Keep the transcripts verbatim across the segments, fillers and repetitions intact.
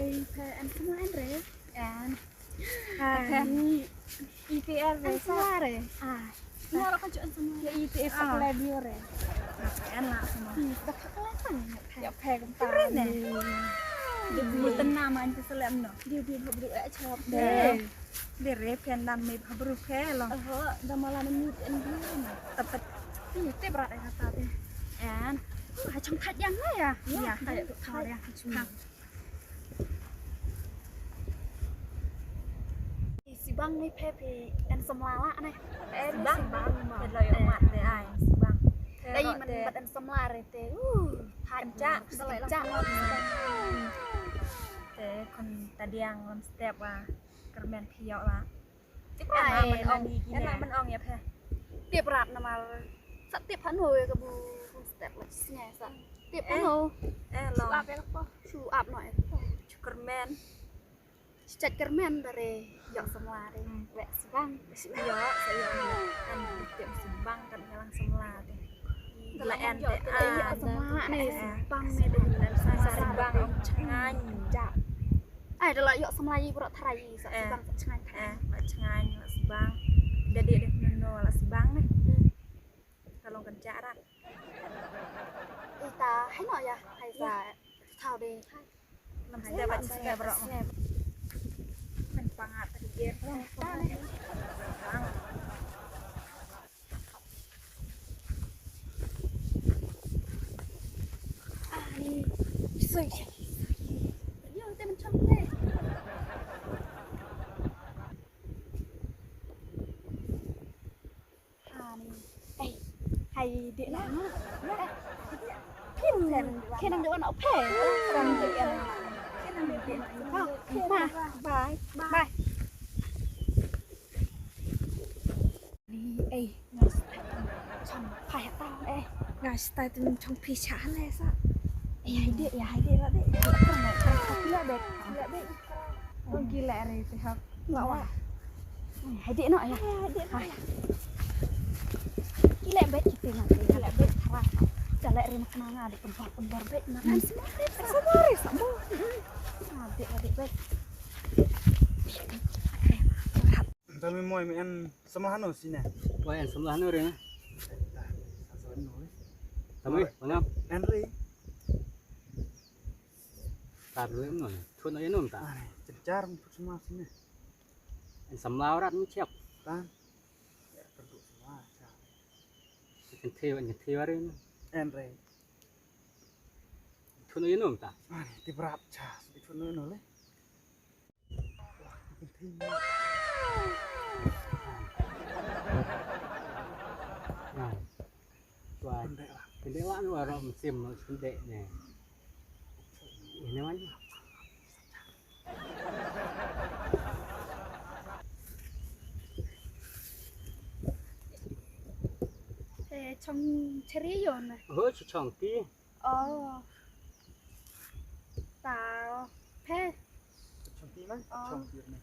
Phe, en samla en re. En. Ah, phe. Ite er re, samla re. Ah. Nga ro ka ju en samla. Ya ite er sa kle bi re. En la samla. Da ka kle kan. Ya phe kum ta re ne. Dia bu tena man tu selem no. Dia bu habru eh chap de. De re phe nan me habru phe lo. Aha, da mala na mi en bi. Tapet. Ni te brat eh kata te. En. Ha chang khat yang la ya. Ya, khat tu khat ya. Sibang ni phe phi en samla la ne. Sibang, sibang. Phe lo yo mat de ai sibang. Dei man bat en samla re te. Uh, ha ja, selai la. Te kon tadiang on step wa. Kermen phi yo la. Tip na man ong, en na man ong ya phe. Tip rat namar. Sa tip hanu ya ka bu step la sngai sa. Tip hanu. Eh, lo. Shu ap ya ko. Shu ap no ya ko. Shu kermen. Shu chat kermen bare yok samla re. Wek sibang. Yo, sa yo. Kan tip sibang kan ngalang samla te. Laen te ah samla ne sibang ne de. Sibang ong chngan. Ja. Ai da la yok samla yi bro tharai sa sibang sa chngan. Eh, la chngan la sibang. Jadi de no la sibang ne. Ka long kan ja rat. Ita hai no ya, hai sa thau de. Lam sida ba sida bro. Kan pangat tadi dia. Ani. Eh, hai dek nak. Phin, phin nang dek nak phe. Phin nang dek nak. Phin nang dek nak. Bye. Bye. Bye. Ni, eh, ngai stai cham pha ya tang, eh. Ngai stai tu chong phi cha le sa. Eh, hai dek ya, hai dek la dek. Kong gila re te hak. Wa wa. Hai dek no ya. Hai dek no ya. Gila bet kita na, gila bet. Wa. Jale re mak nanga dek pembor pembor bet na. Semua re sa mo. Dek dek bet. Tami moi mi en samla hanu sine. Moi en samla hanu re na. Tami, mana? En re. Tar re no. Thun ayo nom ta. Ai, cencar mi put samla sine. En samla orat mi chep. Tan. Ya, perlu samla cha. En theu, en theu re na. En re. Thun ayo nom ta. Ai, ti brat cha, thun ayo no le. Kendek wak ni warok musim kendek ni. Ini mana? Eh, chong cheri yo na. Oh, chong ki. Ơ. Tao phe. Chong ti ma? Ơ. Chong ti ma?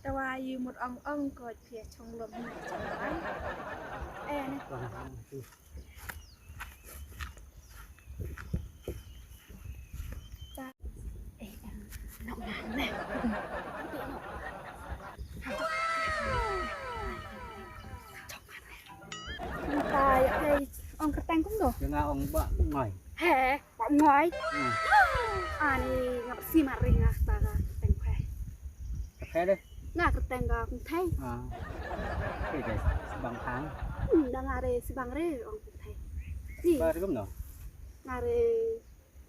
Tawa yu mut ong ong ko phe chong lom na chong lai. Eh, ne. Ta. Eh, nok na ne. Ta ya, eh, ong kyrteng kumno? Ïa nga ong Bah Ngoi. He, Bah Ngoi. Hmm. Ani nga bad si mar ring nga ta ka kyrteng phe. Phe deh. Nga kyrteng ka Kungthei. Ah. Phe deh, Sibang Thang. Hmm, da nga re Sibang re ong Kungthei. Ni. Ba re kumno? Nga re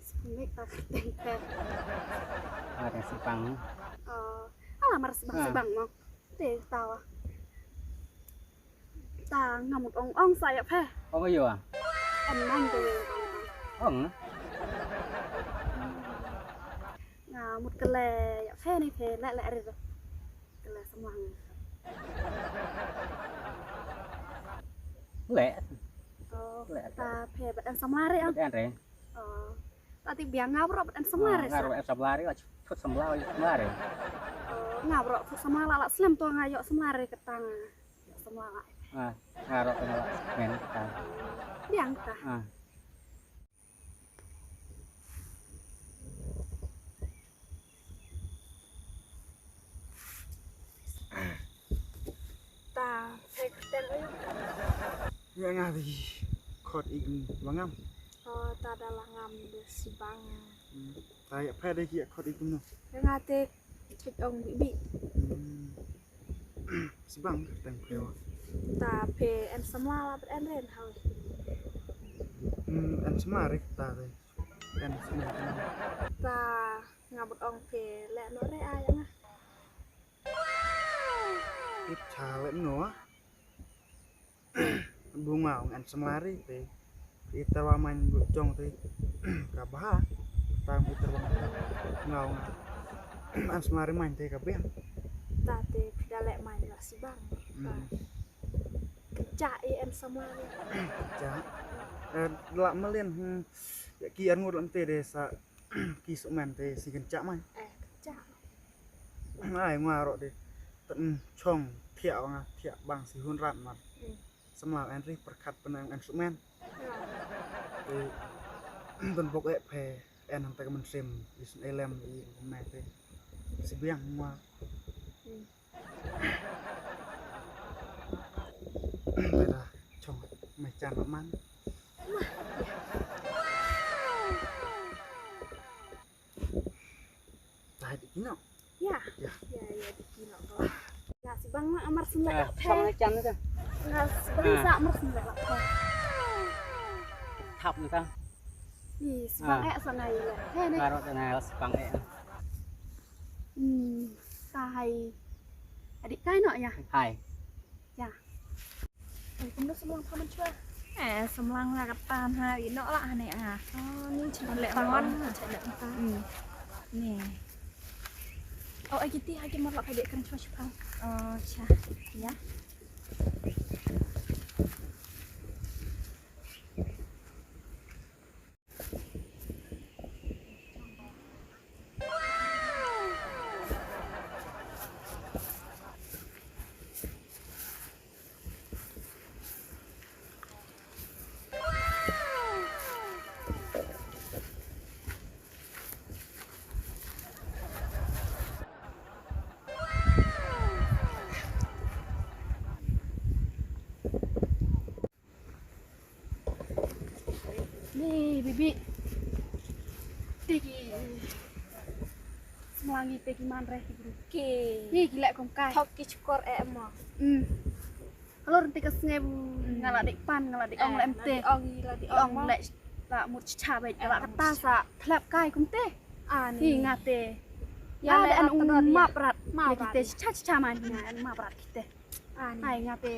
Sibang ta kyrteng phe. Nga re Sibang. Oh, ala mar Sibang, ah. Sibang mo. Te tawa. Ta nga mut ong ong sa ïa phe. Ong aïu ah? Em nang te ong ong. Ong. Nga mut kale ïa phe ni phe le le ri. Kale samla. Le. Oh, le. Ta phe bad en samla re ah. Bad en re. Oh. Ta ti biang nga bro bad en samla re. Nga bro en samla re, la thut samla, samla re. Oh, nga bro thut samla la la slem to nga ïoh samla re kata nga. Ïoh samla la. Ah, nga bro samla men ta. Biang ta. Ah. Phe kyrteng aïu? Ïa nga dei khot i kum ba ngam. Oh, ta da la ngam de sibang. Hmm. Ta ïa phe dei ki ïa khot i kum no. Ïa nga te Thik Ong Bibi. Hmm. Sibang kyrteng phe wa. Ta phe em samla la pet em ren hau. Hmm, em samla rik ta dei. Em samla. Ta nga bud ong phe leh no re ai nga. Ip cha leh no. Bunga ong en samlari te. Iter wa main jong te. Ka bha. Tam iter wa nga nga en samlari main te ka biang. Ta te pidale main la sibang. Hmm. Kecha i en samlari. Kecha. Eh, la melin, hmm. Ya ki ar ngut lam te de sa ki sumen te si kecha main. Eh, kecha. Ai ngwa ro de. Tan chong thiah wa nga thiah bang si hun rat mar. Hmm. Samla en ri perkhat penang en sumen. Te ben bok ek phe en hanta ka mynsiem i sun elem i kumne te. Si biang ngwa. Hmm. Te da chong me chan man. Dai di kino. Ya. Ya. Ya, ya, di kino ko. Nga sibang ma amar sembah Ah, phe. Chong na chan na. Nga sibang Ah. sa amar sembah phe. Thap na ta. Ni sibang Ah. eh sa ngai la. He ne. Ngarot na sibang eh. Hmm, ta hai. Adik kai no ya. Hai. Ya. Ai, kumno samlang pha man chwa? Eh, samlang ha kata ha ino lah ha ne ah. Oh, ni chwa leh mon. Hmm. Ni. Oh, ai kiti ha ki mar lah ka dek kan chwa chwa. Oh, cha. Ya. Ni bibi. Tiki. Semangi tiki manre tiki. Ki. Ni gila kong kai. Thok ki chukor eh mo. Hmm. Halor tiki sngai bu ngala dik pan ngala dik ong lem te. Ong la dik ong lek la mut cha bai ngala kata sa thlap kai kum te. Ah ni. Ngate. Ya le an ung map rat. Map rat. Kite cha cha man ni an map rat kite. Ai nga te.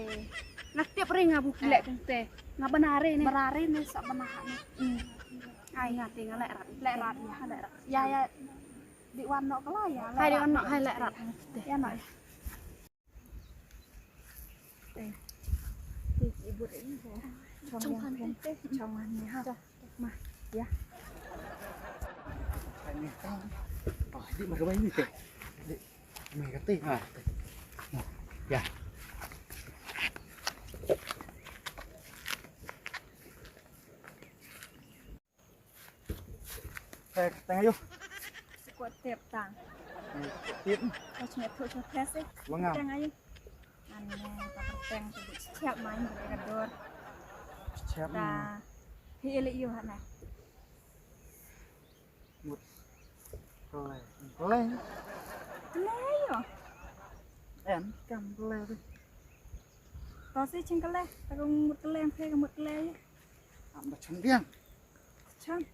Nga tip re nga buki lek kong te. Nga banare ne. Banare ne sa banare ne. Hmm. Ai nga te nga lek rat. Lek rat ya. Lek rat. Ya ya. Di wan nok kala ya. Hai di wan nok hai lek rat. Ya nok ya. Eh. Di ibu re ni. Chong han te. Chong han ni ha. Ma, ya. Ni tang. Oh, di mari bai ni te. Di mari kate. Ah. Ya. Eh, tang ayo. Sikuat tep tang. Tep. Kau cuma tu cuma plastik. Wangam. Tang ayo. Ane ka kyrteng ka dei Chiap man ka dei ka dor. Chiap man. Ta hi ele yu hana. Mut. Kole. Kole. Kole yo. En kam kole tu. To si ching kole. Ta ka mut kole, phe ka mut kole yo. Am da chang biang. Chang.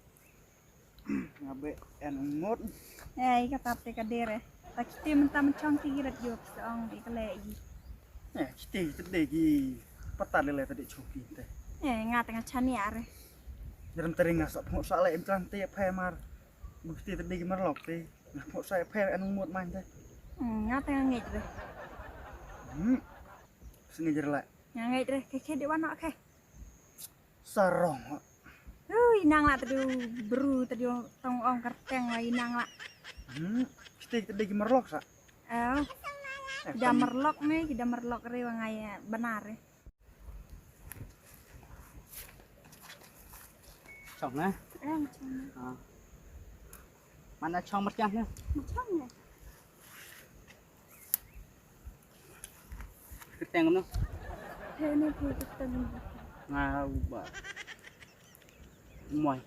Nga be en ngut. Eh, ka tap te ka dere. Ta kiti mynta mynchong ti rat yo ki ong i kale i. Eh, kiti te de ki patat lele te de choki te. Eh, nga te nga chani are. Nyeram te nga sa pho sa le em tran te phe mar. Bu kiti te de ki mar lok te. Nga pho sa phe en ngut man te. Hmm, nga te nga ngej re. Hmm. Sngej re le. Nga ngej re, ke ke de wan ok. Sarong. Ui, nang la tadi bru tadi tong ong kyrteng la inang la. Hmm, kita kita dagi merlok sa. Oh. Kita merlok ni, kita merlok re wa ngai benar re. Chong na. Eh, chong na. Ah. Mana chong mercah na? Chong na. Kyrteng kumno? Phi ne phi kyrteng kumno? Nga u Bah Moi.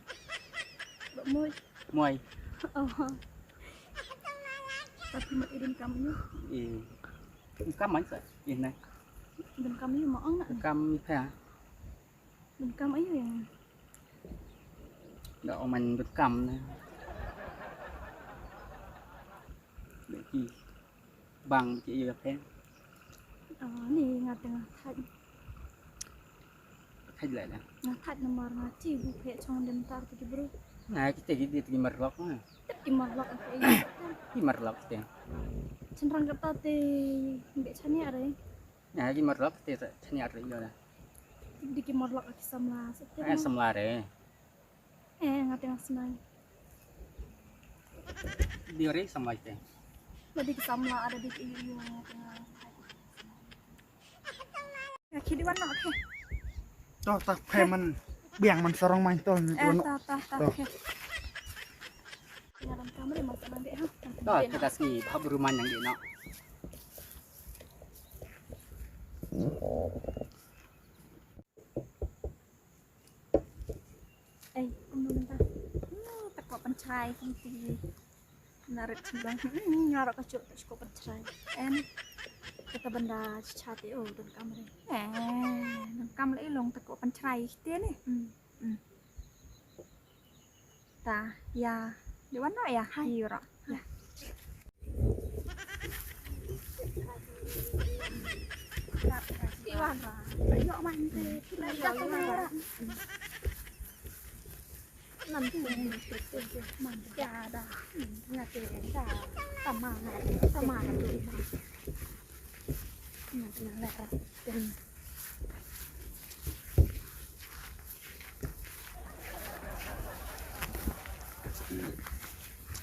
Bah Moi. Moi. Oh. Tapi mat i donkam ïa u. Eh. Donkam man sa. Eh, nai. Donkam ïa u ma ong na. Donkam ïa phi. Donkam ïa u ïa. Da ong man donkam na. Ki bang ki ïa phi. Ah, ni nga teng nga thait. Thait leh na. Nga thait namar nga chi bu phi chong dem tar ki bru. Nga ki te ki di ki marlok na. Ki marlok ki. Ki marlok te. Chynrang kata te be chania re. Nga ki marlok te chania re yo na. Di ki marlok ki samla. Sa te. Eh, samla re. Eh, nga teng nga snai. Di re samla te. Ba di ki samla ada di ki yu yu nga teng nga. Ya, ki di wan na, okay. To, ta phe man biang man sarong man to. Eh, to, to, to, to. Okay. Nga lam kamera man sarong de ha. To, kita si bah bru man yang di no. Ei, kumno mynta? Hmm, tang ko pynchrai kumti. Na rit sembang. Hmm, nga ruh ka juk tang ko pynchrai. Em. Kata bynda chat ïa u donkam re. Eh, donkam lei long tang ko pynchrai kti ne. Hmm. Hmm. Ta, ya. Di wan noh ya. Hai. Ïa ruh. Ya.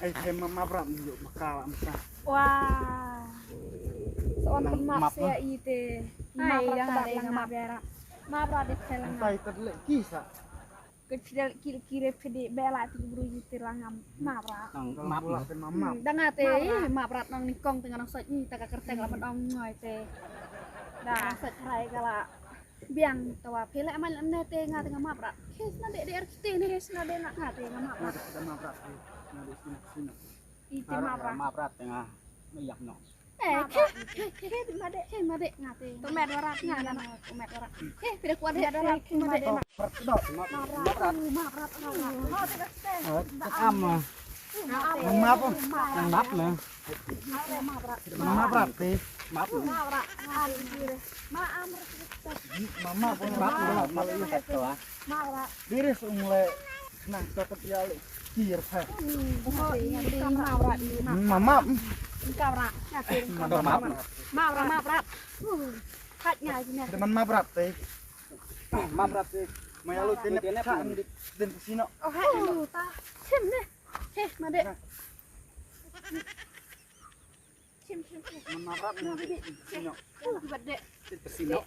Ai, ai, ma, map rat njuk baka la masa. Wah. Soal map map sia ite. Map rat yang ada map berak. Map rat di pelang. Sai terlek kisah. Ke fidel kil kire fidi bela ti bru ite langam map rat. Map map. Dang ate map rat nang nikong tengah nang sot ni taka kerteng lapan ong ngai te. Dah sot rai kala. Biang tawa pele amal ne te nga tengah map rat. Kes na de de er kite ne kes na de na nga te nga map rat. Ada map rat. Ada sini sini. Iti map rat. Map rat tengah. Yak no. Eh, ke ke ke made ke made nga te. Tomat warat nga na tomat warat. Ke pide kuat de warat made. Map rat. Map rat. Map rat. Am. Map. Map na. Map rat te. Map. Mama pun map na. Map rat. Diri sung le nang tetep ya le kir phe. Map rat. Map rat. Map rat. Map rat. Kat nga ji ne. Teman map rat te. Map rat te. Maya lu tene pha den sino. Oh hai ta. Sim ne. He made. Sim sim sim. Map rat ne. Sino. Oh bade. Sino.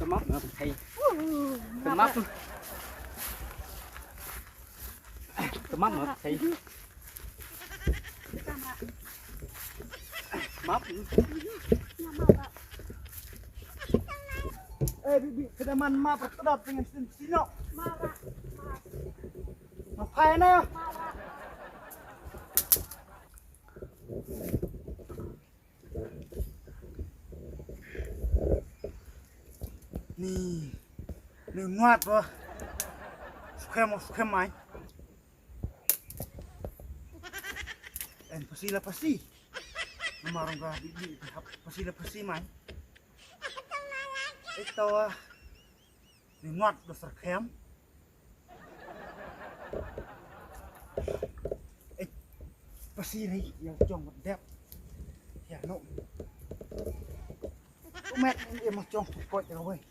Kemap na thei. Kemap. Kemap na thei. Map. Eh, bi bi, kada man map, kada dengan sin sino. Map. Map hai na. Ni, ni nuat ba. Sukhem, sukhem mai. En pasi la pasi. Namar nga bi bi pasi la pasi mai. Ito ah. Ni nuat ba sukhem. Eh, pasi ri, ïa jong dep. Ïa no. Met ni ma jong ko ïa wei.